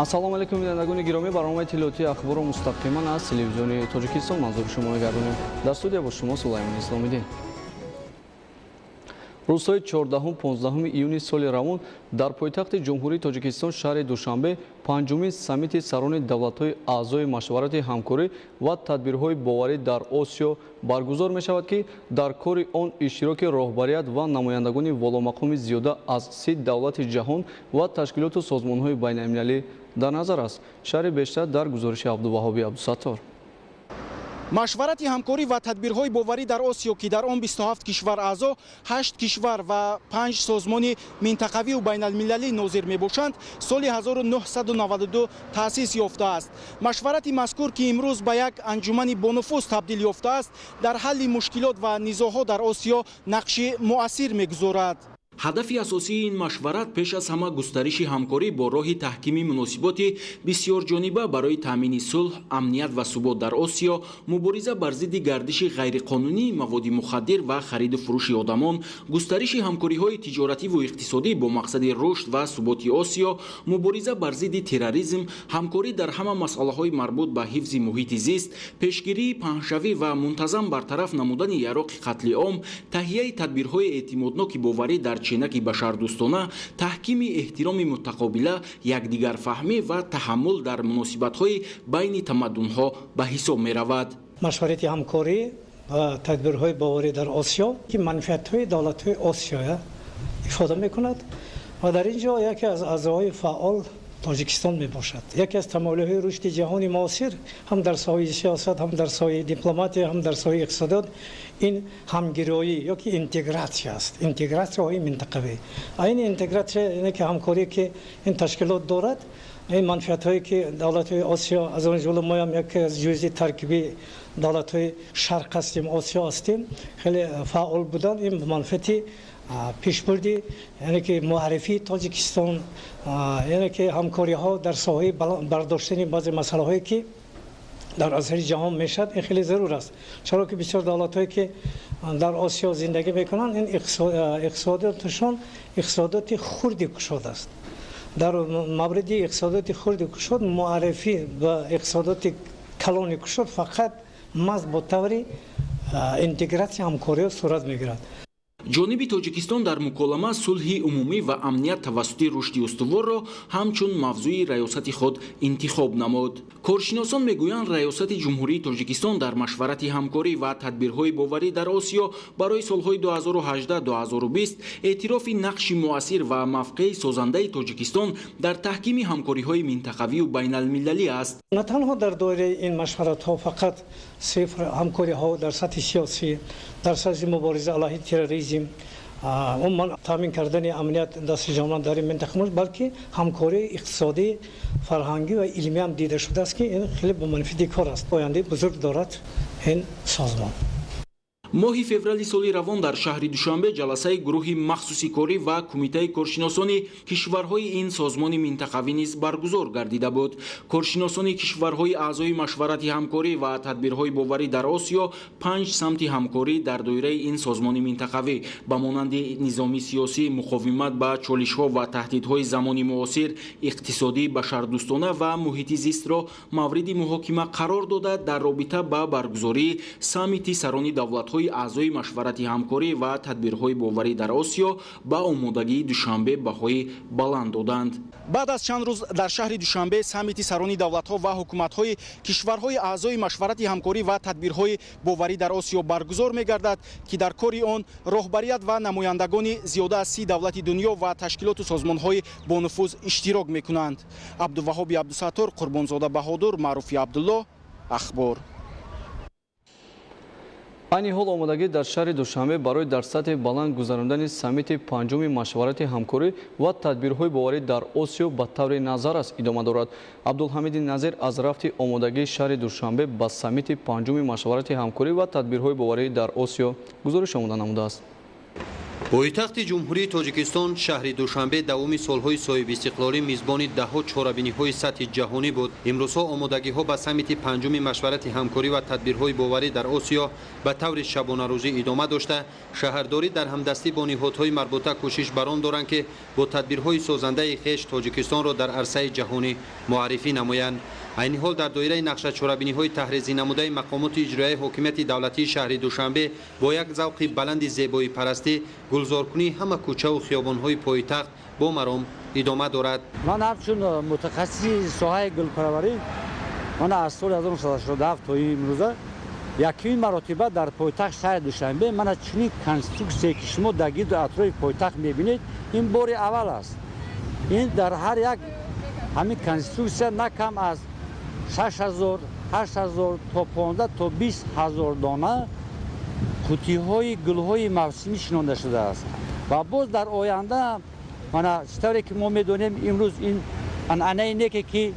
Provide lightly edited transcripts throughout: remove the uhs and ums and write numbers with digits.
Ассалому алайкум, бинандагони гиромӣ. Барномаи иттилоотии Ахборро мустақиман аз телевизиони Тоҷикистон манзури шумо мегардонем. Дар студия бо шумо Сулаймон Исломиддин. Рӯзҳои 14-15 июни соли равон дар пойтахти Ҷумҳурии Тоҷикистон, шаҳри Душанбе, панҷумин саммити сарони давлатҳои аъзои Машварати ҳамкорӣ ва тадбирҳои боварӣ дар Осиё баргузор мешавад, ки дар кори он иштироки роҳбарият ва намояндагони воломақоми зиёда аз 30 давлати ҷаҳон ва ташкилоту созмонҳои байналмилалӣ дар назар аст. Шарҳи бештар дар гузориши Абдуваҳоби Абдусаттор. Машварати ҳамкорӣ ва тадбирҳои боварӣ дар Осиё, ки дар он 27 кишвар аъзо, 8 кишвар ва 5 созмони минтақавию байналмилалӣ нозир мебошанд, соли 1992 таъсис ёфтааст. Машварати мазкур, ки имрӯз ба як анҷумани бонуфуз табдил ёфтааст, дар ҳалли мушкилот ва низоъҳо дар Осиё нақши муассир мегузорад. Ҳадафи асосии ин машварат пеш аз ҳама густариши ҳамкорӣ бо роҳи таҳкими муносиботи бисёрҷониба барои таъмини сулҳ, амният ва субот дар Осиё, мубориза бар зидди гардиши ғайриқонунии маводи мухаддир ва хариду фурӯши одамон, густариши ҳамкориҳои тиҷоративу иқтисодӣ бо мақсади рушд ва суботи Осиё, мубориза бар зидди терроризм, ҳамкорӣ дар ҳама масъалаҳои марбут ба ҳифзи муҳити зист, пешгирии паҳншавӣ ва мунтазам бартараф намудани яроқи қатли ом, таҳияи тадбирҳои эътимодноки боварӣ дар ченаки башардӯстона, таҳкими эҳтироми мутақобила, якдигарфаҳмӣ ва таҳаммул дар муносибатҳои байни тамаддунҳо ба ҳисоб меравад. Машварати ҳамкорӣ ва тадбирҳои боварӣ дар Осиё, ки манфиатҳои давлатҳои Осиёя ифода мекунад ва дар ин ҷо яке аз аъзоҳои фаъол Тоҷикистон мебошад. Яке аз тамоилҳои рушди ҷаҳони муосир ҳам дар соҳаи сиёсат, ҳам дар соҳаи дипломатия, ҳам дар соҳаи иқтисодиёт ин ҳамгироӣ ёки интегратсия аст, интегратсияҳои минтақавӣ. Ин интегратсия ине ки ҳамкорӣ, ки ин ташкилот дорад, ин манфиатҳое ки давлатҳои Осиё, аз он ҷумла моям яке аз ҷузъи таркибии давлатҳои шарқ ҳастем, Осиё ҳастем, хеле фаъол будан, ин манфиати пешбурди, яъне ки муаррифии Тоҷикистон, яъне ки ҳамкориҳо дар соҳаи бардоштани баъзе масъалаҳое, ки дар асари ҷаҳон мешавад, ин хеле зарур аст. Чаро ки бисёр давлатҳое, ки дар Осиё зиндагӣ мекунанд, ин иқтисодиёташон иқтисодиёти хурди кушод аст. Дар мавриди иқтисодиёти хурди кушод муаррифӣ ба иқтисодиёти калони кушод фақат маҳз бо таври интегратсия, ҳамкориҳо сурат мегирад. Ҷониби Тоҷикистон дар муколама сулҳи умумӣ ва амният тавассути рушди устуворро ҳамчун мавзӯи раёсати худ интихоб намуд. Коршиносон мегӯянд, раёсати Ҷумҳурии Тоҷикистон дар Машварати ҳамкорӣ ва тадбирҳои боварӣ дар Осиё барои солҳои 2018-2020 эътирофи нақши муассир ва мавқеи созандаи Тоҷикистон дар таҳкими ҳамкориҳои минтақавию байналмилалӣ аст. На танҳо дар доираи ин машваратҳо фақат сифр ҳамкориҳо дар сатҳи сиёсӣ, дар сатҳи мубориза алайҳи терроризм, умуман таъмин кардани амният дасти ҷавонон дар ин минтақа, балки ҳамкории иқтисодӣ, фарҳангӣ ва илмӣ ҳам дида шудааст, ки ин хеле ба манфиати кор аст. Ояндаи бузург дорад ин созмон. Моҳи феврали соли равон дар шаҳри Душанбе ҷаласаи гурӯҳи махсуси корӣ ва кумитаи коршиносони кишварҳои ин созмони минтақавӣ низ баргузор гардида буд. Коршиносони кишварҳои аъзои Машварати ҳамкорӣ ва тадбирҳои боварӣ дар Осиё панҷ самти ҳамкорӣ дар доираи ин созмони минтақавӣ, ба монанди низоми сиёсӣ, муқовимат ба чолишҳо ва таҳдидҳои замони муосир, иқтисодӣ, башардӯстона ва муҳити зистро мавриди муҳокима қарор дода, дар робита ба баргузории саммити сарони давлатҳои аъзои Машварати ҳамкорӣ ва тадбирҳои боварӣ дар Осиё ба омодагии Душанбе баҳои баланд доданд. Баъд аз чанд рӯз дар шаҳри Душанбе саммити сарони давлатҳо ва ҳукуматҳои кишварҳои аъзои Машварати ҳамкорӣ ва тадбирҳои боварӣ дар Осиё баргузор мегардад, ки дар кори он роҳбарият ва намояндагони зиёда аз 30 давлати дунё ва ташкилоту созмонҳои бонуфуз иштирок мекунанд. Абдуваҳоби Абдусаттор, Қурбонзода Баҳодур, Маъруфи Абдуллоҳ, Ахбор. Айни ҳол омодагӣ дар шаҳри Душанбе барои дар сатҳи баланд гузарондани саммити панҷуми Машварати ҳамкорӣ ва тадбирҳои боварӣ дар Осиё ба таври назар аст идома дорад. Абдулҳамиди Назир аз рафти омодагии шаҳри Душанбе ба саммити панҷуми Машварати ҳамкорӣ ва тадбирҳои боварӣ дар Осиё гузориш омода намудааст. Пойтахти Ҷумҳурии Тоҷикистон шаҳри Душанбе давоми солҳои соҳибистиқлолӣ мизбони даҳҳо чорабиниҳои сатҳи ҷаҳонӣ буд. Имрӯзҳо омодагиҳо ба саммити панҷуми машварати ҳамкорӣ ва тадбирҳои боварӣ дар Осиё ба таври шабонарӯзӣ идома дошта, шаҳрдорӣ дар ҳамдастӣ бо ниҳодҳои марбута кӯшиш бар он доранд, ки бо тадбирҳои созандаи хеш Тоҷикистонро дар арсаи ҷаҳонӣ муаррифӣ намоянд. Айни ҳол дар доираи нақша чорабиниҳои таҳрезӣ намудаи мақомоти иҷроияи ҳокимияти давлатии шаҳри Душанбе бо як завқи баланди зебоипарастӣ гулзоркунии ҳама кӯчаву хиёбонҳои пойтахт бо маром идома дорад. Ман ҳамчун мутахассиси соҳаи гулпарварӣ ман аз соли 1987 то имрӯза якумин маротиба дар пойтахт шаҳри Душанбе мана чунин конструксие, ки шумо дар гирду атрофи пойтахт мебинед, ин бори аввал аст. Ин дар ҳар як ҳамин конструксия на кам аз 6000, 8000 то 15 то 20 ҳазор дона қуттиҳои гулҳои мавсимӣ шинонда шудааст. Ва боз дар оянда мана чӣ тавре ки мо медонем, имрӯз ин анъанаи неке, ки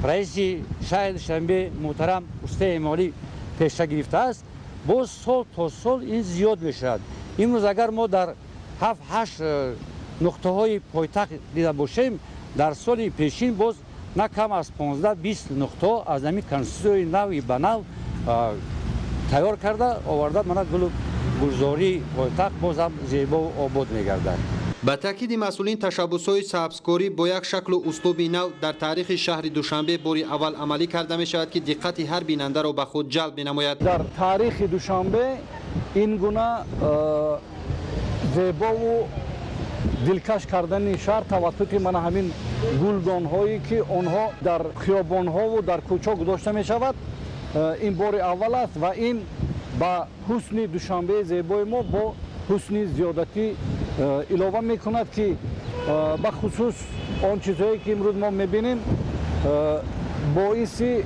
раиси шаҳри Душанбе муҳтарам Рустам Эмомалӣ пеша гирифтааст, боз сол то сол ин зиёд мешавад. Имрӯз агар мо дар 7-8 нуқтаҳои пойтахт дида бошем, дар соли пешин боз на кам аз 15-20 нуқта аз ҳамин конструксияи нави ба нав тайёр карда оварда, мана гулу гулзории пойтахт боз ҳам зебову обод мегардад. Ба таъкиди масъулин, ташаббусҳои сабзкорӣ бо як шаклу услуби нав дар таърихи шаҳри Душанбе бори аввал амалӣ карда мешавад, ки диққати ҳар бинандаро ба худ ҷалб менамояд. Дар таърихи Душанбе ин гуна зебову дилкаш кардани шаҳр тавассути мана ҳамин гулдонҳое, ки онҳо дар хиёбонҳову дар кӯчаҳо гузошта мешавад, ин бори аввал аст ва ин ба ҳусни Душанбеи зебои мо бо ҳусни зиёдатӣ илова мекунад, ки бахусус он чизҳое, ки имрӯз мо мебинем, боиси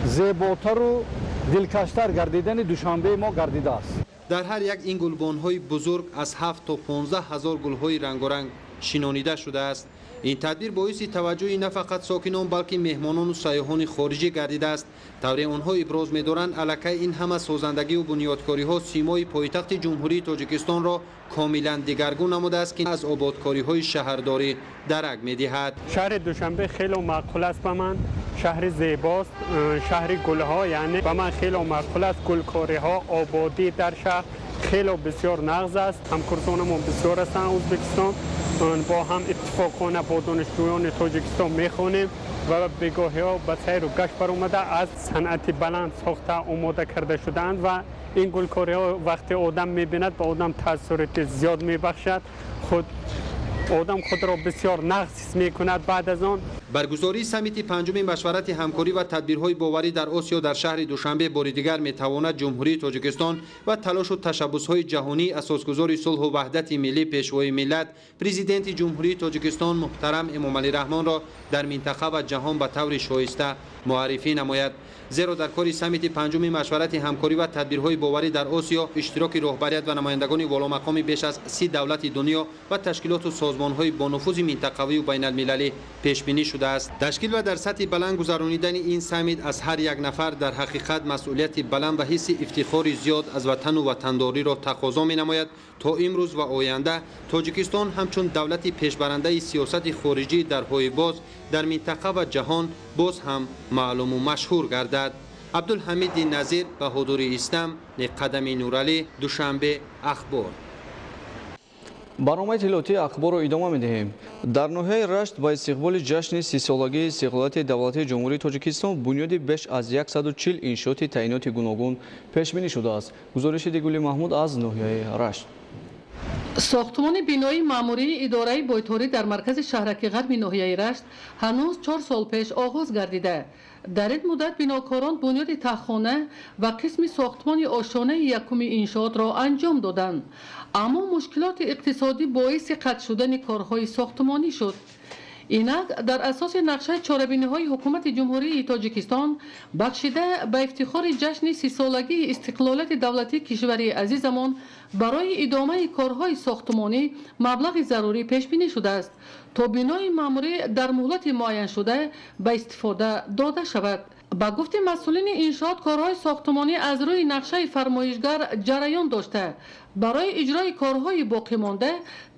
зеботару дилкаштар гардидани Душанбеи мо гардидааст. Дар ҳар як ин гулбонҳои бузург аз 7 то 15 ҳазор гулҳои рангоранг шинонида шудааст. Ин тадбир боиси таваҷҷӯҳи на фақат сокинон, балки меҳмонону сайёҳони хориҷӣ гардидааст. Тавре онҳо иброз медоранд, аллакай ин ҳама созандагиву бунёдкориҳо симои пойтахти Ҷумҳурии Тоҷикистонро комилан дигаргун намудааст, ки аз ободкориҳои шаҳрдорӣ дарак медиҳад. Шаҳри Душанбе хело маъқул аст ба ман. Шаҳри зебост, шаҳри гулҳо, яъне ба ман хело маъқул аст. Гулкориҳо, ободӣ дар шаҳр хело бисёр нағз аст. Ҳамкурсонамон бисёр ҳастанд Ӯзбекистон, бо ҳам иттифоқона бо донишҷӯёни Тоҷикистон мехонем ва бегоҳиҳо ба сайру гашт баромада, аз санъати баланд сохта омода карда шудаанд ва ин гулкориҳо вақте одам мебинад, ба одам таассуроти зиёд мебахшад. Худ одам худро бисёр нағз ҳис мекунад баъд аз он. Баргузории саммити панҷуми машварати ҳамкорӣ ва тадбирҳои боварӣ дар Осиё дар шаҳри Душанбе бори дигар метавонад Ҷумҳурии Тоҷикистон ва талошу ташаббусҳои ҷаҳонии асосгузори сулҳу ваҳдати миллӣ, Пешвои миллат, Президенти Ҷумҳурии Тоҷикистон муҳтарам Эмомалӣ Раҳмонро дар минтақа ва ҷаҳон ба таври шоиста муаррифӣ намояд. Зеро дар кори саммити панҷуми машварати ҳамкорӣ ва тадбирҳои боварӣ дар Осиё иштироки роҳбарият ва намояндагони воломақоми беш аз 30 давлати дунё ва ташкилоту созмонҳои бонуфузи минтақавию байналмилалӣ пешбинӣ шудааст. Ташкил ва дар сатҳи баланд гузаронидани ин саммит аз ҳар як нафар дар ҳақиқат масъулияти баланд ва ҳисси ифтихори зиёд аз ватану ватандориро тақозо менамояд, то имрӯз ва оянда Тоҷикистон ҳамчун давлати пешбарандаи сиёсати хориҷии дарҳои боз дар минтақа ва ҷаҳон боз ҳам маълуму машҳур гардад. Абдулҳамиди Назир, Баҳодури Ислам, Неққадами Нуралӣ, Душанбе, Ахбор. Барномаи иттилоотии Ахборро идома медиҳем. Дар ноҳияи Рашт ба истиқболи ҷашни 30-солагии истиқлолияти давлатии Ҷумҳурии Тоҷикистон бунёди беш аз 140 иншооти таъиноти гуногун пешбинӣ шудааст. Гузориши Дигули Маҳмуд аз ноҳияи Рашт. Сохтмони бинои маъмурии идораи бойторӣ дар маркази шаҳраки ғарби ноҳияи Рашт ҳанӯз 4 сол пеш оғоз гардида. Дар ин муддат бинокорон бунёди таххона ва қисми сохтмони ошонаи якуми иншоотро анҷом доданд. Аммо мушкилоти иқтисодӣ боиси қатъ шудани корҳои сохтмонӣ шуд. Инак дар асоси нақшаи чорабиниҳои ҳукумати Ҷумҳурии Тоҷикистон бахшида ба ифтихори ҷашни 30-солагии истиқлолияти давлатии кишвари азизамон барои идомаи корҳои сохтмонӣ маблағи зарурӣ пешбинӣ шудааст, то бинои маъмурӣ дар муҳлати муайяншуда ба истифода дода шавад. Ба гуфти масъулини иншоот, корҳои сохтмонӣ аз рӯи нақшаи фармоишгар ҷараён дошта, барои иҷрои корҳои боқимонда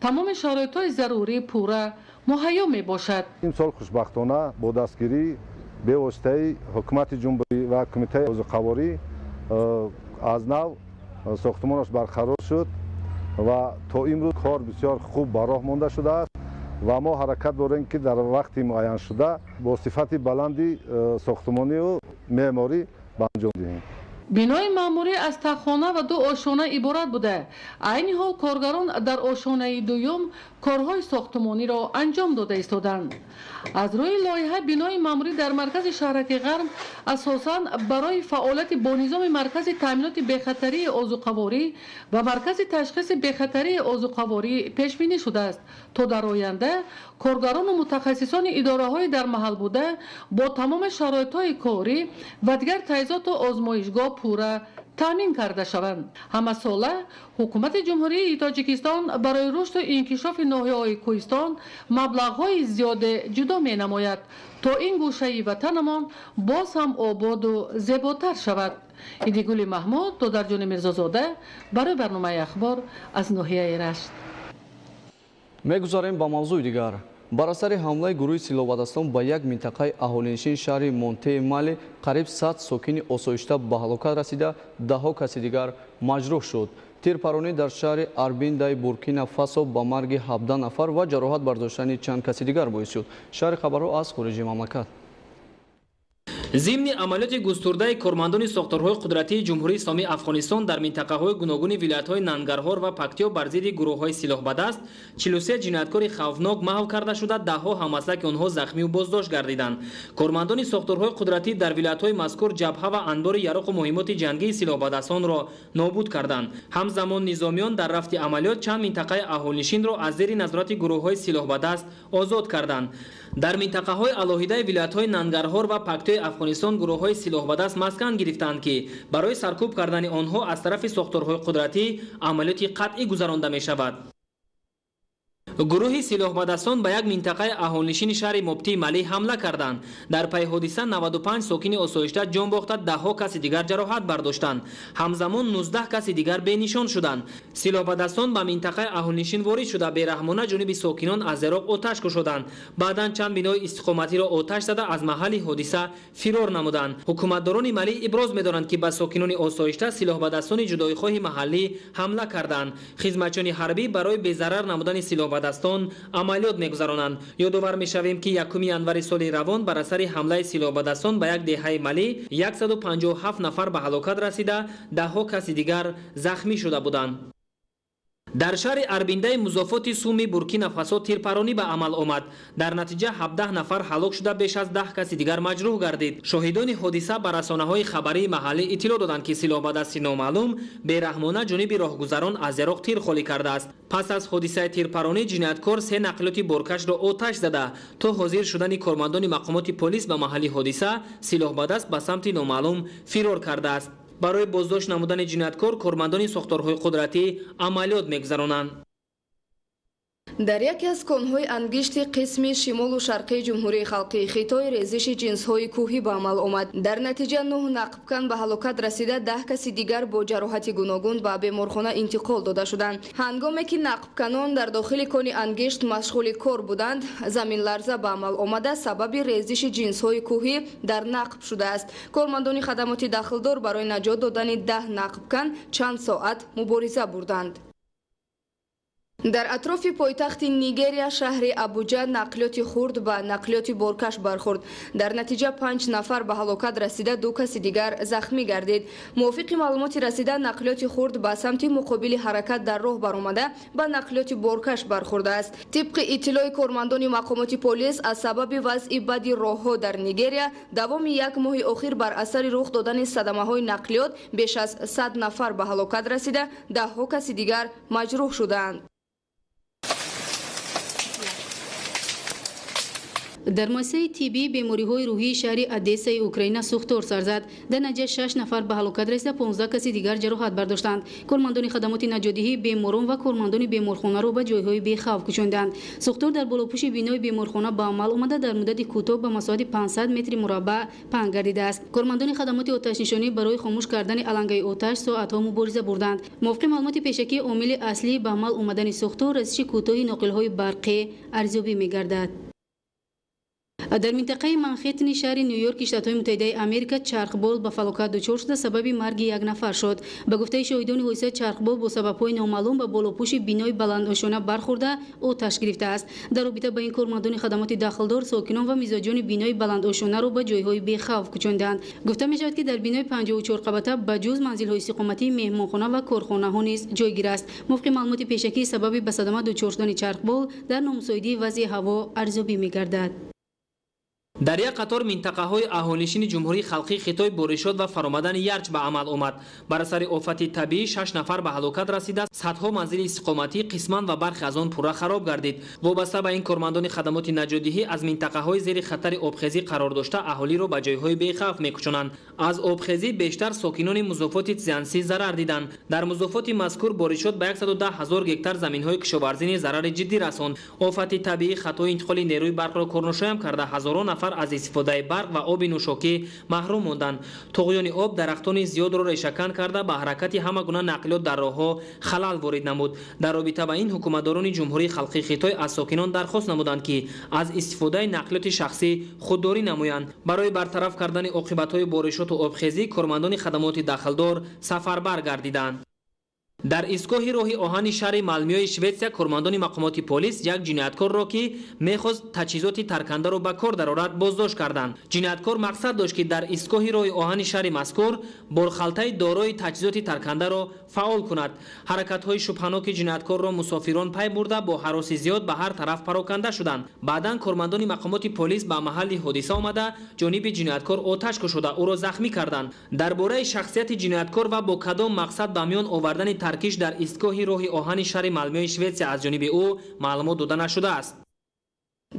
тамоми шароитҳои зарурӣ пурра муҳайё мебошад. Имсол хушбахтона бо дастгирии бевоситаи ҳукумати ҷумҳурӣ ва кумитаи озуқаворӣ аз нав сохтмонаш барқарор шуд ва то имрӯз кор бисёр хуб ба роҳ монда шудааст ва мо ҳаракат дорем, ки дар вақти муайяншуда бо сифати баланди сохтмонию меъморӣ ба анҷом диҳем. Бинои маъмурӣ аз таххона ва ду ошёна иборат буда, айни ҳол коргарон дар ошёнаи дуюм корҳои сохтмониро анҷом дода истоданд. Аз рӯи лоиҳа, бинои маъмурӣ дар маркази шаҳраки Ғарм асосан барои фаъолияти бонизоми маркази таъминоти бехатарии озуқаворӣ ва маркази ташхиси бехатарии озуқаворӣ пешбинӣ шудааст, то дар оянда коргарону мутахассисони идораҳои дар маҳал буда бо тамоми шароитҳои корӣ ва дигар таҷҳизоту озмоишгоҳ пурра таъмин карда шаванд. Ҳамасола ҳукумати Ҷумҳурии Тоҷикистон барои рушду инкишофи ноҳияҳои кӯҳистон маблағҳои зиёде ҷудо менамояд, то ин гӯшаи ватанамон боз ҳам ободу зеботар шавад. Идигули Маҳмуд, Додарҷони Мирзозода барои барномаи Ахбор аз ноҳияи Рашт. Мегузарем ба мавзӯи дигар. Бар асари ҳамлаи гурӯҳи силоҳбадастон ба як минтақаи аҳолинишини шаҳри Монтеи Мали қариб 100 сокини осоишта ба ҳалокат расида, даҳҳо каси дигар маҷрӯҳ шуд. Тирпаронӣ дар шаҳри Арбиндаи Буркина Фасо ба марги 17 нафар ва ҷароҳат бардоштани чанд каси дигар боис шуд. Шаҳри хабарҳо аз хориҷи мамлакат. Зимни амалиёти густурдаи кормандони сохторҳои қудратии Ҷумҳурии Исломии Афғонистон дар минтақаҳои гуногуни вилоятҳои Нангарҳор ва Пактиё бар зидди гурӯҳҳои силоҳбадаст 43 ҷинояткори хавфнок маҳв карда шуда, даҳҳо ҳамаслаки онҳо захмию боздошт гардиданд. Кормандони сохторҳои қудратӣ дар вилоятҳои мазкур ҷабҳа ва анбори яроқу муҳиммоти ҷангии силоҳбадастонро нобуд карданд. Ҳамзамон низомиён дар рафти амалиёт чанд минтақаи аҳолинишинро аз зери назорати гурӯҳҳои силоҳбадаст озод карданд. Дар минтақаҳои алоҳидаи вилоятҳои Нангарҳор ва Пактиёи Афғонистон гурӯҳҳои силоҳбадаст маскан гирифтанд, ки барои саркӯб кардани онҳо аз тарафи сохторҳои қудратӣ амалиёти қатъӣ гузаронда мешавад. Гурӯҳи силоҳбадастон ба як минтақаи аҳолинишини шаҳри Моптии Малӣ ҳамла карданд. Дар пайи ҳодиса 95 сокини осоишта ҷон бохта, даҳҳо каси дигар ҷароҳат бардоштанд. Ҳамзамон 19 каси дигар бенишон шуданд. Силоҳбадастон ба минтақаи аҳолинишин ворид шуда, бераҳмона ҷониби сокинон аз яроқ оташ кушоданд. Баъдан чанд бинои истиқоматиро оташ зада, аз маҳалли ҳодиса фирор намуданд. Ҳукуматдорони Малӣ иброз медоранд, ки ба сокинони осоишта силоҳбадастони ҷудоихоҳи маҳаллӣ ҳамла карданд. Хизматчиёни ҳарбӣ барои безарар намудани силоҳбадастон амалиёт мегузаронанд. Ёдовар мешавем, ки 1 январи соли равон бар асари ҳамлаи силоҳбадастон ба як деҳаи Малӣ 157 нафар ба ҳалокат расида, даҳҳо каси дигар захмӣ шуда буданд. Дар шаҳри Арбиндаи музофоти Суми Буркина Фасо тирпаронӣ ба амал омад. Дар натиҷа 17 нафар ҳалок шуда, беш аз 10 каси дигар маҷрӯҳ гардид. Шоҳидони ҳодиса ба расонаҳои хабарии маҳаллӣ иттилоъ доданд, ки силоҳбадасти номаълум бераҳмона ҷониби роҳгузарон аз яроқ тир холӣ кардааст. Пас аз ҳодисаи тирпаронӣ ҷинояткор се нақлиёти боркашро оташ зада, то ҳозир шудани кормандони мақомоти полис ба маҳалли ҳодиса силоҳбадаст ба самти номаълум фирор кардааст. Барои боздошт намудани ҷинояткор кормандони сохторҳои қудратӣ амалиёт мегузаронанд. Дар яке аз конҳои ангишти қисми шимолу шарқии Ҷумҳурии Халқии Хитой резиши ҷинсҳои кӯҳӣ ба амал омад. Дар натиҷа 9 нақбкан ба ҳалокат расида, 10 каси дигар бо ҷароҳати гуногун ба беморхона интиқол дода шуданд. Ҳангоме ки нақбканон дар дохили кони ангишт машғули кор буданд, заминларза ба амал омада, сабаби резиши ҷинсҳои кӯҳӣ дар нақб шудааст. Кормандони хадамоти дахлдор барои наҷот додани 10 нақбкан чанд соат мубориза бурданд. Дар атрофи пойтахти Нигерия, шаҳри Абуҷа, нақлиёти хурд ба нақлиёти боркаш бархӯрд. Дар натиҷа 5 нафар ба ҳалокат расида, 2 каси дигар захмӣ гардид. Мувофиқи маълумоти расида, нақлиёти хурд ба самти муқобили ҳаракат дар роҳ баромада, ба нақлиёти боркаш бархӯрдааст. Тибқи иттилои кормандони мақомоти полис, аз сабаби вазъи бади роҳҳо дар Нигерия давоми як моҳи охир бар асари рух додани садамаҳои нақлиёт беш аз 100 нафар ба ҳалокат расида, даҳҳо каси дигар маҷрӯҳ шудаанд. Дар муассисаи тиббии бемориҳои рӯҳии шаҳри Одессаи Украина сӯхтор сар зад. Дар натиҷа 6 нафар ба ҳалокат расида, 15 каси дигар ҷароҳат бардоштанд. Кормандони хадамоти наҷотдиҳӣ беморон ва кормандони беморхонаро ба ҷойҳои бехавф кӯчонданд. Сӯхтор дар болопӯши бинои беморхона ба амал омада, дар муддати кӯтоҳ ба масоҳати 500 метри мураббаъ паҳн гардидааст. Кормандони хадамоти оташнишонӣ барои хомӯш кардани алангаи оташ соатҳо мубориза бурданд. Мувофиқи маълумоти пешакӣ, омили аслии ба амал омадани сӯхтор расиши кӯтоҳи ноқилҳои барқӣ арзёбӣ мегардад. Дар минтақаи Манхеттени шаҳри Нью-Йорки Штатҳои Муттаҳидаи Америка чархбол ба фалокат дучор шуда, сабаби марги як нафар шуд. Ба гуфтаи шоҳидони ҳодиса, чархбол бо сабабҳои номаълум ба болопӯши бинои баландошёна бархӯрда, оташ гирифтааст. Дар робита ба ин кормандони хадамоти дахлдор сокинон ва мизоҷони бинои баландошёнаро ба ҷойҳои бехавф кӯчонданд. Гуфта мешавад, ки дар бинои 54 қабата ба ҷуз манзилҳои истиқоматӣ, меҳмонхона ва корхонаҳо низ ҷойгир аст. Мувофиқи маълумоти пешакӣ, сабаби ба садама дучор шудани чархбол дар номусоидии вазъи ҳаво арзёбӣ мегардад. Дар як қатор минтақаҳои аҳолинишини Ҷумҳурии Халқии Хитой боришот ва фаромадани ярч ба амал омад. Бар асари офати табиӣ 6 нафар ба ҳалокат расида, садҳо манзили истиқоматӣ қисман ва бархе аз он пурра хароб гардид. Вобаста ба ин кормандони хадамоти наҷотдиҳӣ аз минтақаҳои зери хатари обхезӣ қарор дошта аҳолиро ба ҷойҳои бехавф мекӯчонанд. Аз обхезӣ бештар сокинони музофоти Цзянси зарар диданд. Дар музофоти мазкур боришот ба 110 ҳазор гектар заминҳои кишоварзӣ низ зарари ҷиддӣ расонд. Офати табиӣ хатои интиқоли нерӯи барқро корношоям карда, ҳазорон нафар аз истифодаи барқ ва оби нӯшокӣ маҳрум монданд. Туғёни об дарахтони зиёдро решакан карда, ба ҳаракати ҳама гуна нақлиёт дар роҳҳо халал ворид намуд. Дар робита ба ин ҳукуматдорони Ҷумҳурии Халқии Хитой аз сокинон дархост намуданд, ки аз истифодаи нақлиёти шахсӣ худдорӣ намоянд. Барои бартараф кардани оқибатҳои боришоту обхезӣ кормандони хадамоти дахлдор сафарбар гардиданд. Дар истгоҳи роҳи оҳани шаҳри Малмёи Шветсия кормандони мақомоти полис як ҷинояткорро, ки мехост таҷҳизоти таркандаро ба кор дарорад, боздошт карданд. Ҷинояткор мақсад дошт, ки дар истгоҳи роҳи оҳани шаҳри мазкур борхалтаи дорои таҷҳизоти таркандаро фаъол кунад. Ҳаракатҳои шубҳаноки ҷинояткорро мусофирон пай бурда, бо ҳароси зиёд ба ҳар тараф пароканда шуданд. Баъдан кормандони мақомоти полис ба маҳалли ҳодиса омада, ҷониби ҷинояткор оташ кушода, ӯро захмӣ карданд. Дар бораи шахсияти ҷинояткор ва бо кадом мақсад ба миён овардани таркиш дар истгоҳи роҳи оҳани шаҳри Малмёи Шветсия аз ҷониби ӯ маълумот дода нашудааст.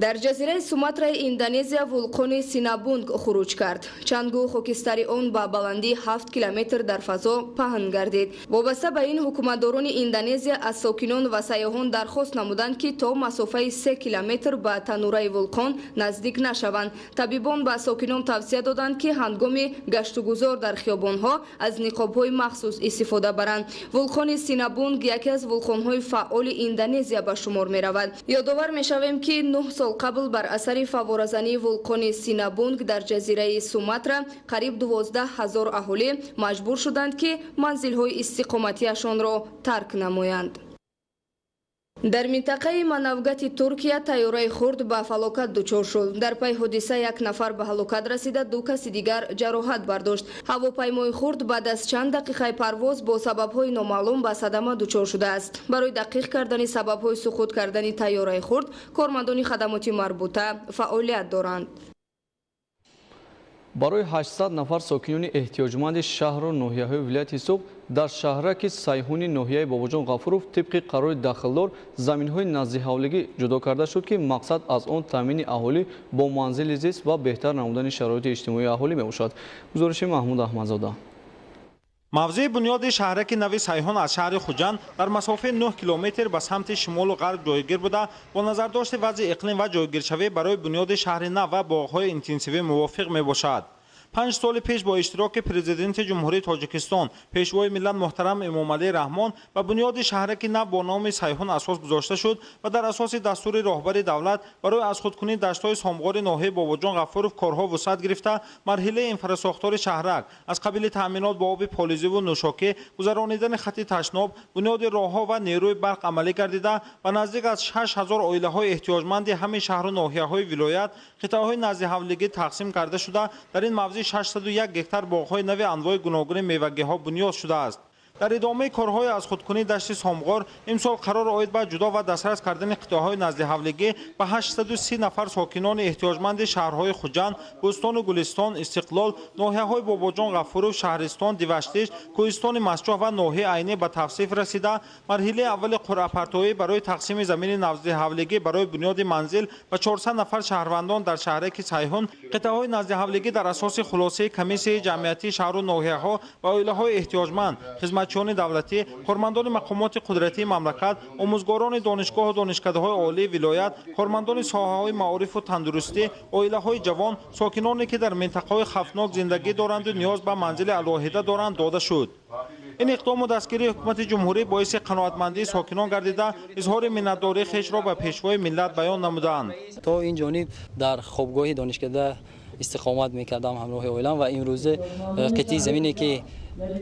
Дар ҷазираи Суматраи Индонезия вулқони Синабунг хуруҷ кард. Чангу хокистари он ба баландии 7 километр дар фазо паҳн гардид. Вобаста ба ин ҳукуматдорони Индонезия аз сокинон ва сайёҳон дархост намуданд, ки то масофаи 3 километр ба танураи вулқон наздик нашаванд. Табибон ба сокинон тавсия доданд, ки ҳангоми гаштугузор дар хиёбонҳо аз ниқобҳои махсус истифода баранд. Вулқони Синабунг яке аз вулқонҳои фаъоли Индонезия ба шумор меравад. Ёдовар мешавем, ки 9 сол қабл бар асари фавворазании вулқони Синабунг дар ҷазираи Суматра қариб 12 ҳазор аҳолӣ маҷбур шуданд, ки манзилҳои истиқоматиашонро тарк намоянд. Дар минтақаи Манавгати Туркия тайёраи хурд ба фалокат дучор шуд. Дар пай ҳодиса як нафар ба ҳалокат расида, 2 каси дигар ҷароҳат бардошт. Ҳавопаймои хурд баъд аз чанд дақиқаи парвоз бо сабабҳои номаълум ба садама дучор шудааст. Барои дақиқ кардани сабабҳои суқут кардани тайёраи хурд кормандони хадамоти марбута фаъолият доранд. Барои 800 нафар сокинони эҳтиёҷманди шаҳру ноҳияҳои вилояти Суғд дар шаҳраки Сайҳуни ноҳияи Бобоҷон Ғафуров тибқи қарори дахлдор заминҳои наздиҳавлигӣ ҷудо карда шуд, ки мақсад аз он таъмини аҳолӣ бо манзили зист ва беҳтар намудани шароити иҷтимоии аҳолӣ мебошад. Гузориши Маҳмуд Аҳмадзода. Мавзеи бунёди шаҳраки нави Сайҳун аз шаҳри Хуҷанд дар масофаи 9 километр ба самти шимолу ғарб ҷойгир буда, бо назардошти вазъи иқлим ва ҷойгиршавӣ барои бунёди шаҳри нав ва боғҳои интенсивӣ мувофиқ мебошад. 5 соли пеш бо иштироки президенти Ҷумҳурии Тоҷикистон, пешвои миллат муҳтарам Эмомалӣ Раҳмон ба бунёди шаҳраки нав бо номи Сайҳун асос гузошта шуд ва дар асоси дастури роҳбари давлат барои аз худкунии даштҳои Сомғори ноҳияи Бобоҷон Ғафуров корҳо вусъат гирифта, марҳилаи инфрасохтори шаҳрак аз қабили таъминот бо оби полизиву нӯшокӣ, гузаронидани хати ташноб, бунёди роҳҳо ва нерӯи барқ амалӣ гардида ва наздик аз 6000 оилаҳои эҳтиёҷманди ҳамин шаҳру ноҳияҳои вилоят қитъаҳои наздиҳавлигӣ тақсим карда шуда, дар ин мавзеъ 601 гектар боғҳои нави анвои гуногуни мевагиҳо бунёд шудааст. Дар идомаи корҳои аз худкунии дашти Сомғор имсол қарор оид ба ҷудо ва дастрас кардани қитъаҳои наздиҳавлигӣ ба 830 нафар сокинони эҳтиёҷманди шаҳрҳои Хуҷанд, Бӯстону Гулистон, Истиқлол, ноҳияҳои Бобоҷон Ғафуров, Шаҳристон, Диваштич, Кӯҳистони Мастчоҳ ва ноҳияи Айнӣ ба тавсиф расида, марҳилаи аввали қуръапартоӣ барои тақсими замини наздиҳавлигӣ барои бунёди манзил ба 400 нафар шаҳрвандон дар шаҳраки Сайҳун, қитъаҳои наздиҳавлигӣ дар асоси хулосаи комиссияи ҷамъиятии шаҳру ноҳияҳо ва оилаҳои эҳтиёҷманд, хизматчиёни давлатӣ, кормандони мақомоти қудратии мамлакат, омӯзгорони донишгоҳу донишкадаҳои олии вилоят, кормандони соҳаҳои маорифу тандурустӣ, оилаҳои ҷавон, сокиноне ки дар минтақаҳои хавфнок зиндагӣ доранду ниёз ба манзили алоҳида доранд дода шуд. Ин иқдому дастгирии ҳукумати ҷумҳурӣ боиси қаноатмандии сокинон гардида, изҳори миннатдории хешро ба пешвои миллат баён намуданд. То ин ҷониб дар хобгоҳи донишкада истиқомат мекардам ҳамроҳи оилам ва имрӯза қитъаи замине ки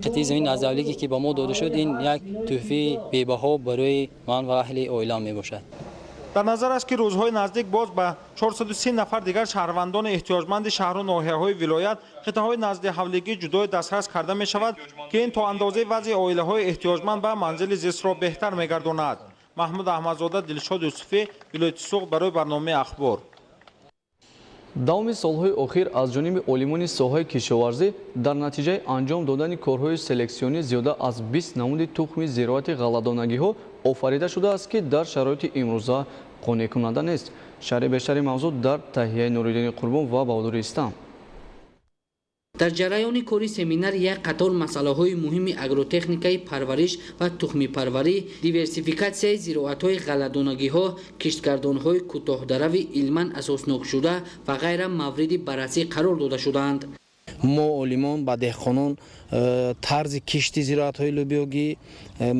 қитъаи замин аз давлате ки ба мо дода шуд, ин як тӯҳфаи бебаҳо барои ман ва аҳли оилам мебошад. Дар назар аст ки рӯзҳои наздик боз ба 430 нафар дигар шаҳрвандони эҳтиёҷманди шаҳру ноҳияҳои вилоят қитъаҳои наздиҳавлигӣ ҷудои дастрас карда мешавад, ки ин то андозаи вазъи оилаҳои эҳтиёҷманд ба манзили зистро беҳтар мегардонад. Маҳмуд Аҳмадзода, Дилшод Юсуфӣ, вилояти Суғд барои барномаи Ахбор. Давоми солҳои охир аз ҷониби олимони соҳаи кишоварзӣ дар натиҷаи анҷом додани корҳои селексионӣ зиёда аз 20 намуди тухми зироати ғалладонагиҳо офарида шудааст, ки дар шароити имрӯза қонеъкунанда нест. Шарҳи бештари мавзӯъ дар таҳияи Нуриддини Қурбон ва Баҳодури Истам. Дар ҷараёни кори семинар як қатор масъалаҳои муҳими агротехникаи парвариш ва тухмипарварӣ, диверсификатсияи зироатҳои ғалладонагиҳо, киштгардонҳои кӯтоҳдарави илман асоснокшуда ва ғайра мавриди баррасӣ қарор дода шудаанд. Мо олимон ба деҳқонон тарзи кишти зироатҳои лӯбиёгӣ,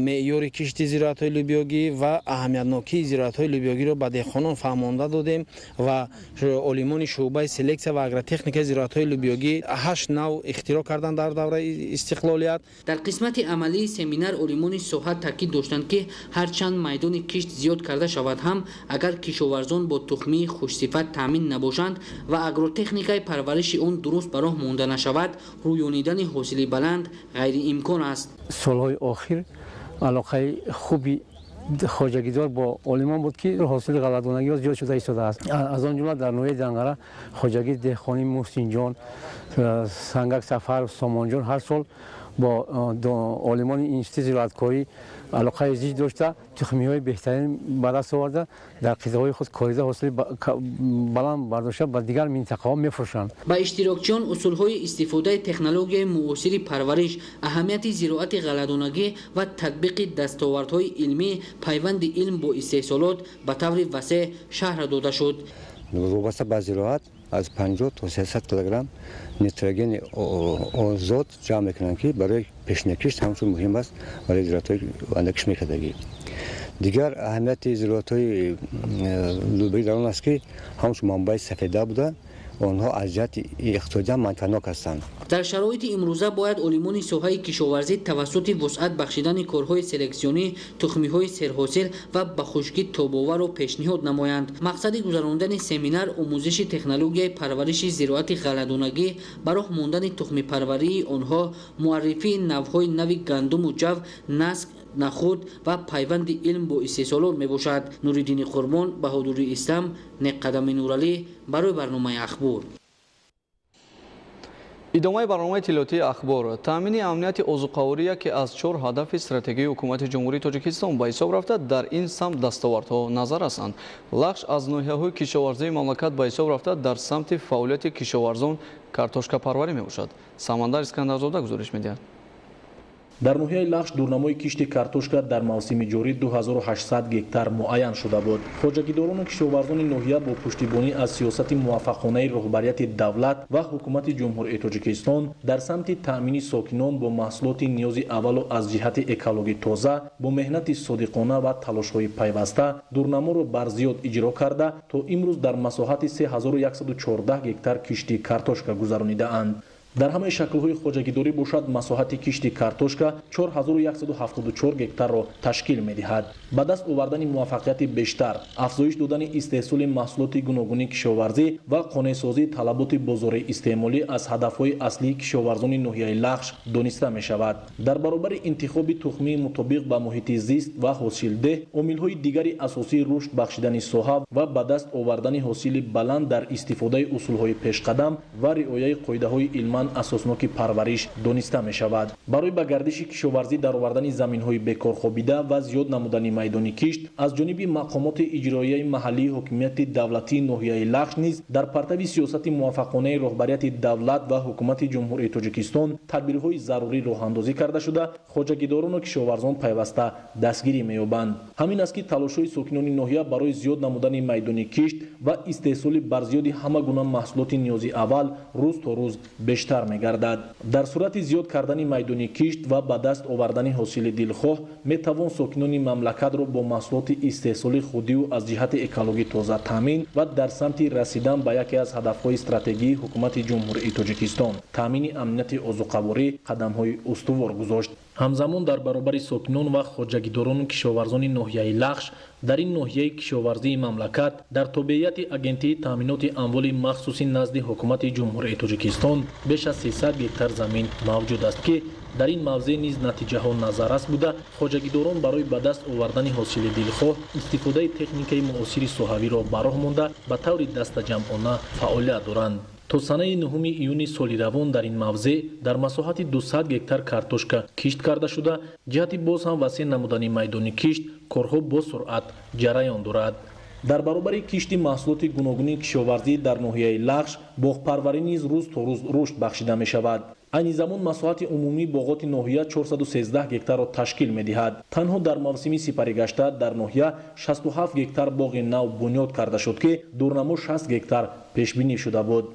меъёри кишти зироатҳои лӯбиёгӣ ва аҳамиятнокии зироатҳои лӯбиёгиро ба деҳқонон фаҳмонда додем ва олимони шӯъбаи селексия ва агротехникаи зироатҳои лӯбиёгӣ 8 нав ихтироъ карданд дар давраи истиқлолият. Дар қисмати амалии семинар олимони соҳа таъкид доштанд, ки ҳарчанд майдони кишт зиёд карда шавад ҳам, агар кишоварзон бо тухмии хушсифат таъмин набошанд ва агротехникаи парвариши он дуруст ба роҳ монда нашавад, рӯёнидани ҳосили баланд ғайриимкон аст. Солҳои охир алоқаи хуби хоҷагидор бо олимон буд, ки ҳосили ғалладонагиҳо зиёд шуда истодааст. Аз он ҷумла дар ноҳияи Данғара хоҷагии деҳқонии Муҳсинҷон, Сангак Сафаров, Сомонҷон ҳар сол бо олимони институти зироаткорӣ алоқаи зич дошта, тухмиҳои беҳтарин ба даст оварда, дар қитъаҳои худ корида ҳосили баланд бардошта ба дигар минтақаҳо мефурӯшанд. Ба иштирокчиён усулҳои истифодаи технологияи муосири парвариш, аҳамияти зироати ғалладонагӣ ва татбиқи дастовардҳои илмӣ, пайванди илм бо истеҳсолот ба таври васеъ шарҳ дода шуд. Вобаста ба зироат аз 50 то 300 килограмм нитрогени озод ҷамъ мекунанд, ки барои пешнакишт ҳамчун муҳим аст барои зироатҳои андакиш мекардагӣ. Дигар аҳамияти зироатҳои лӯбиёгӣ дар он аст, ки ҳамчун манбаи сафеда буда, онҳо аз ҷиҳати иқтисодӣ ҳам манфиатнок ҳастанд. Дар шароити имрӯза бояд олимони соҳаи кишоварзӣ тавассути вусъат бахшидани корҳои селексионӣ, тухмиҳои серҳосил ва ба хушкӣ тобоварро пешниҳод намоянд. Мақсади гузарондани семинар омӯзиши технологияи парвариши зироати ғалладонагӣ, ба роҳ мондани тухмипарварии онҳо, муаррифии навъҳои нави гандуму ҷав, наск, нахуд ва пайванди илм бо истеҳсолот мебошад. Нуриддини Қурбон, Баҳодури Истам, Неққадами Нуралӣ барои барномаи Ахбор. Идомаи барномаи иттилоотии Ахбор. Таъмини амнияти озуқаворӣ яке аз 4 ҳадафи стратегияи ҳукумати Ҷумҳурии Тоҷикистон ба ҳисоб рафта, дар ин самт дастовардҳо назар ҳастанд. Лахш аз ноҳияҳои кишоварзии мамлакат ба ҳисоб рафта, дар самти фаъолияти кишоварзон картошкапарварӣ мебошад. Самандар Искандарзода гузориш медиҳад. Дар ноҳияи Лахш дурнамои кишти картошка дар мавсими ҷорӣ 2800 гектар муайян шуда буд. Хоҷагидорону кишоварзони ноҳия бо пуштибонӣ аз сиёсати муваффақонаи роҳбарияти давлат ва ҳукумати Ҷумҳурии Тоҷикистон дар самти таъмини сокинон бо маҳсулоти ниёзи аввалу аз ҷиҳати экологӣ тоза, бо меҳнати содиқона ва талошҳои пайваста дурнаморо барзиёд иҷро карда, то имрӯз дар масоҳати 3114 гектар кишти картошка гузаронидаанд. Дар ҳамаи шаклҳои хоҷагидорӣ бошад, масоҳати кишти картошка 4174 гектарро ташкил медиҳад. Ба даст овардани муваффақияти бештар, афзоиш додани истеҳсоли маҳсулоти гуногуни кишоварзӣ ва қонеъсозии талаботи бозори истеъмолӣ аз ҳадафҳои аслии кишоварзони ноҳияи Лахш дониста мешавад. Дар баробари интихоби тухмии мутобиқ ба муҳити зист ва ҳосилдеҳ, омилҳои дигари асосии рушд бахшидани соҳа ва ба даст овардани ҳосили баланд дар истифодаи усулҳои пешқадам ва риояи қоидаҳои илман асосноки парвариш дониста мешавад. Барои ба гардиши кишоварзӣ даровардани заминҳои бекорхобида ва зиёд намудани майдони кишт аз ҷониби мақомоти иҷроияи маҳаллии ҳокимияти давлатии ноҳияи Лахш низ дар партави сиёсати муваффақонаи роҳбарияти давлат ва ҳукумати Ҷумҳурии Тоҷикистон тадбирҳои зарурӣ роҳандозӣ карда шуда, хоҷагидорону кишоварзон пайваста дастгирӣ меёбанд. Ҳамин аст, ки талошҳои сокинони ноҳия барои зиёд намудани майдони кишт ва истеҳсоли барзиёди ҳама гуна маҳсулоти ниёзи аввал рӯз то рӯз бештар мегардад. Дар сурати зиёд кардани майдони кишт ва ба даст овардани ҳосили дилхоҳ метавон сокинони мамлакатро бо маҳсулоти истеҳсоли худиву аз ҷиҳати экологӣ тоза таъмин ва дар самти расидан ба яке аз ҳадафҳои стратегии ҳукумати Ҷумҳурии Тоҷикистон таъмини амнияти озуқаворӣ қадамҳои устувор гузошт. Ҳамзамон дар баробари сокинон ва хоҷагидорону кишоварзони ноҳияи Лахш дар ин ноҳияи кишоварзии мамлакат дар тобеияти Агентии таъминоти амволи махсуси назди ҳукумати Ҷумҳурии Тоҷикистон беш аз 300 гектар замин мавҷуд аст, ки дар ин мавзеъ низ натиҷаҳо назаррас буда, хоҷагидорон барои ба даст овардани ҳосили дилхоҳ истифодаи техникаи муосири соҳавиро ба роҳ монда, ба таври дастаҷамъона фаъолият доранд. То санаи 9 июни соли равон дар ин мавзеъ дар масоҳати 200 гектар картошка кишт карда шуда, ҷиҳати боз ҳам васеъ намудани майдони кишт корҳо бо суръат ҷараён дорад. Дар баробари кишти маҳсулоти гуногуни кишоварзӣ дар ноҳияи Лахш боғпарварӣ низ рӯз то рӯз рушд бахшида мешавад. Айни замон масоҳати умумии боғоти ноҳия 413 гектарро ташкил медиҳад. Танҳо дар мавсими сипаригашта дар ноҳия 67 гектар боғи нав бунёд карда шуд, ки дурнамо 60 гектар пешбинӣ шуда буд.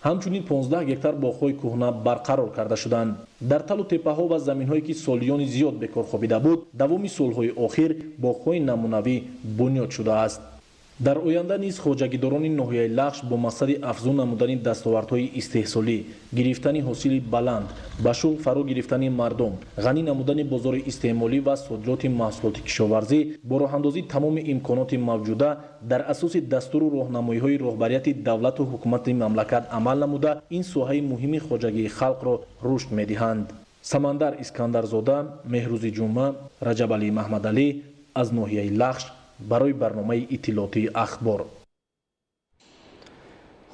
Ҳамчунин 15 гектар боғҳои кӯҳна барқарор карда шуданд. Дар талу теппаҳо ва заминҳое ки солиёни зиёд бекор хобида буд, давоми солҳои охир боғҳои намунавӣ бунёд шудааст. Дар оянда низ хоҷагидорони ноҳияи Лахш бо мақсади афзун намудани дастовардҳои истеҳсолӣ, гирифтани ҳосили баланд, ба шуғл фаро гирифтани мардум, ғанӣ намудани бозори истеъмолӣ ва содироти маҳсулоти кишоварзӣ бо роҳандозии тамоми имконоти мавҷуда дар асоси дастуру роҳнамоиҳои роҳбарияти давлату ҳукумати мамлакат амал намуда, ин соҳаи муҳими хоҷагии халқро рушд медиҳанд. Самандар Искандарзода, Меҳрӯзи Ҷумъа, Раҷабалӣ Маҳмадалӣ аз ноҳияи Лахш барои барномаи иттилоотии Ахбор.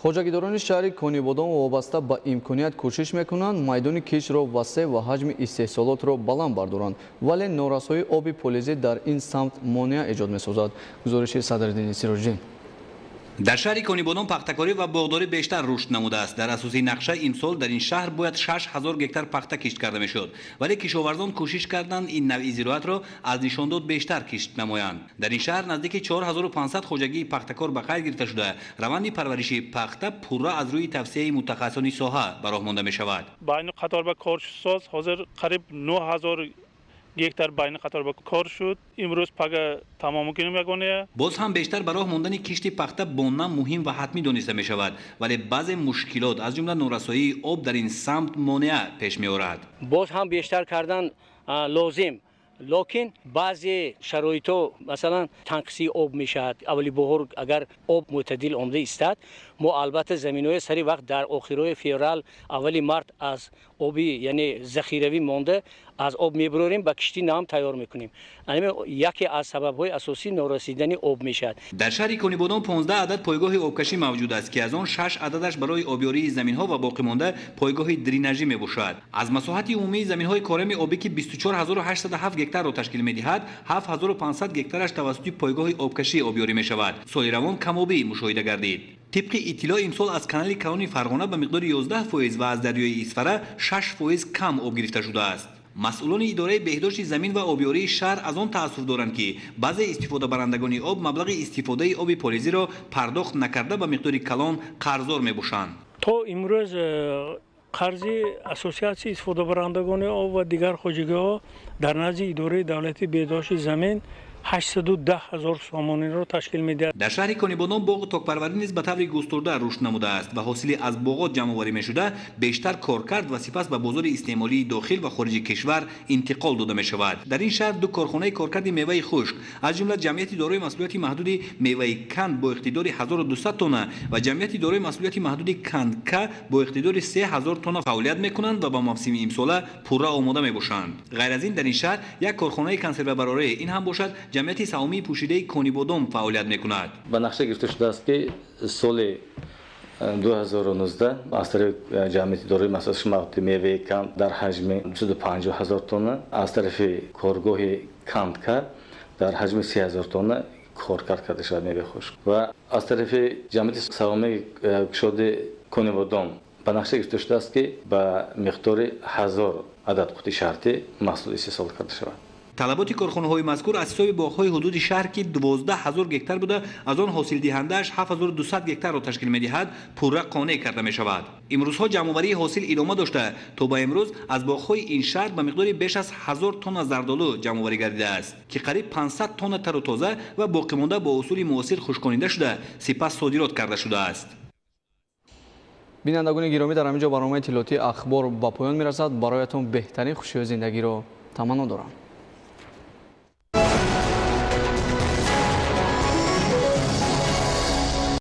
Хоҷагидорони шаҳри Конибодом вобаста ба имконият кӯшиш мекунанд майдони киштро васеъ ва ҳаҷми истеҳсолотро баланд бардоранд, вале норасоии оби полизӣ дар ин самт монеа эҷод месозад. Гузориши Садриддини Сироҷиддин. Дар шаҳри Конибодом пахтакорӣ ва боғдорӣ бештар рушд намудааст. Дар асоси нақша имсол дар ин шаҳр бояд 6000 гектар пахта кишт карда мешуд, вале кишоварзон кӯшиш карданд ин навъи зироатро аз нишондод бештар кишт намоянд. Дар ин шаҳр наздики 4500 хоҷагии пахтакор ба қайд гирифта шуда, раванди парвариши пахта пурра аз рӯи тавсияи мутахассисони соҳа ба роҳ монда мешавад. Байни қатор ба коршусоз ҳозир қариб 9000 гектар байни қатор ба кор шуд. Имрӯз пага тамом кунем ягоне. Боз ҳам бештар ба роҳ мондани кишти пахта бо нам муҳим ва ҳатмӣ дониста мешавад, вале баъзе мушкилот аз ҷумла норасоии об дар ин самт монеа пеш меорад. Боз ҳам бештар кардан лозим, лекин баъзе шароитҳо, масалан танқисии об мешавад. Аввали баҳор агар об мӯътадил омада истад, мо албатта заминҳои сари вақт дар охирҳои феврал, аввали март аз оби, яъне захиравӣ монда аз об мебурорем, ба кишти нам тайёр мекунем. Яке аз сабабҳои асосӣ норасидани об мешавад. Дар шаҳри Конибодом 15 адад пойгоҳи обкашӣ мавҷуд аст, ки аз он 6 ададаш барои обёрии заминҳо ва боқимонда пойгоҳи дренажӣ мебошад. Аз масоҳати умумии заминҳои корами обӣ, ки 24807 гектарро ташкил медиҳад, 7500 гектараш тавассути пойгоҳи обкашӣ обёрӣ мешавад. Соли равон камобӣ мушоҳида гардид. Тибқи иттилоъ имсол аз канали калони Фарғона ба миқдори 11% ва аз дарёи Исфара 6% кам об гирифта шудааст. Масъулони идораи беҳдошти замин ва обёрии шаҳр аз он таассуф доранд, ки баъзе истифодабарандагони об маблағи истифодаи оби полизиро пардохт накарда ба миқдори калон қарздор мебошанд. То имрӯз қарзи ассотсиатсияи истифодабарандагони об ва дигар хоҷагиҳо дар назди идораи давлатии беҳдошти замин 810 ҳазор сомониро ташкил медиҳад. Дар шаҳри Конибодом боғу токпарварӣ низ ба таври густурда рушд намудааст ва ҳосили аз боғот ҷамъоварӣ мешуда бештар коркард ва сипас ба бозори истеъмолии дохил ва хориҷи кишвар интиқол дода мешавад. Дар ин шаҳр ду корхонаи коркарди меваи хушк, аз ҷумла ҷамъияти дорои масъулияти маҳдуди меваи Канд бо иқтидори 1200 тонна ва ҷамъияти дорои масъулияти маҳдуди Кандка бо иқтидори 3000 тонна фаъолият мекунанд ва ба мавсими имсола пурра омода мебошанд. Ғайр аз ин, дар ин шаҳр як корхонаи консервабарорӣ, ин ҳам бошад ҷамъияти саҳомии пӯшидаи Конибодом фаъолият мекунад. Ба нақша гирифта шудааст, ки соли 2019 аз тарафи ҷамъияти дорои масъулияти маҳдуди меваи Канд дар ҳаҷми 250 ҳазор тонна, аз тарафи коргоҳи Кандка дар ҳаҷми 3 ҳазор тонна коркард карда шавад меваи хушк ва аз тарафи ҷамъияти саҳомии кушоди Конибодом ба нақша гирифта шудааст, ки ба миқдори 1000 адад қути шартӣ маҳсул истеҳсол карда шавад. Талаботи корхонаҳои мазкур аз ҳисоби боғҳои ҳудуди шаҳр, ки 12 ҳазор гектар буда, аз он ҳосилдиҳандааш 7200 гектарро ташкил медиҳад, пурра қонеъ карда мешавад. Имрӯзҳо ҷамъоварии ҳосил идома дошта, то ба имрӯз аз боғҳои ин шаҳр ба миқдори беш аз 1000 тонна зардолу ҷамъоварӣ гардидааст, ки қариб 500 тонна тару тоза ва боқимонда бо усули муосир хушконида шуда, сипас содирот карда шудааст. Бинандагони гиромӣ, дар ҳамин ҷо барномаи иттилоотии Ахбор ба поён мерасад. Бароятон беҳтарин хушиҳои зиндагиро таманно дорам.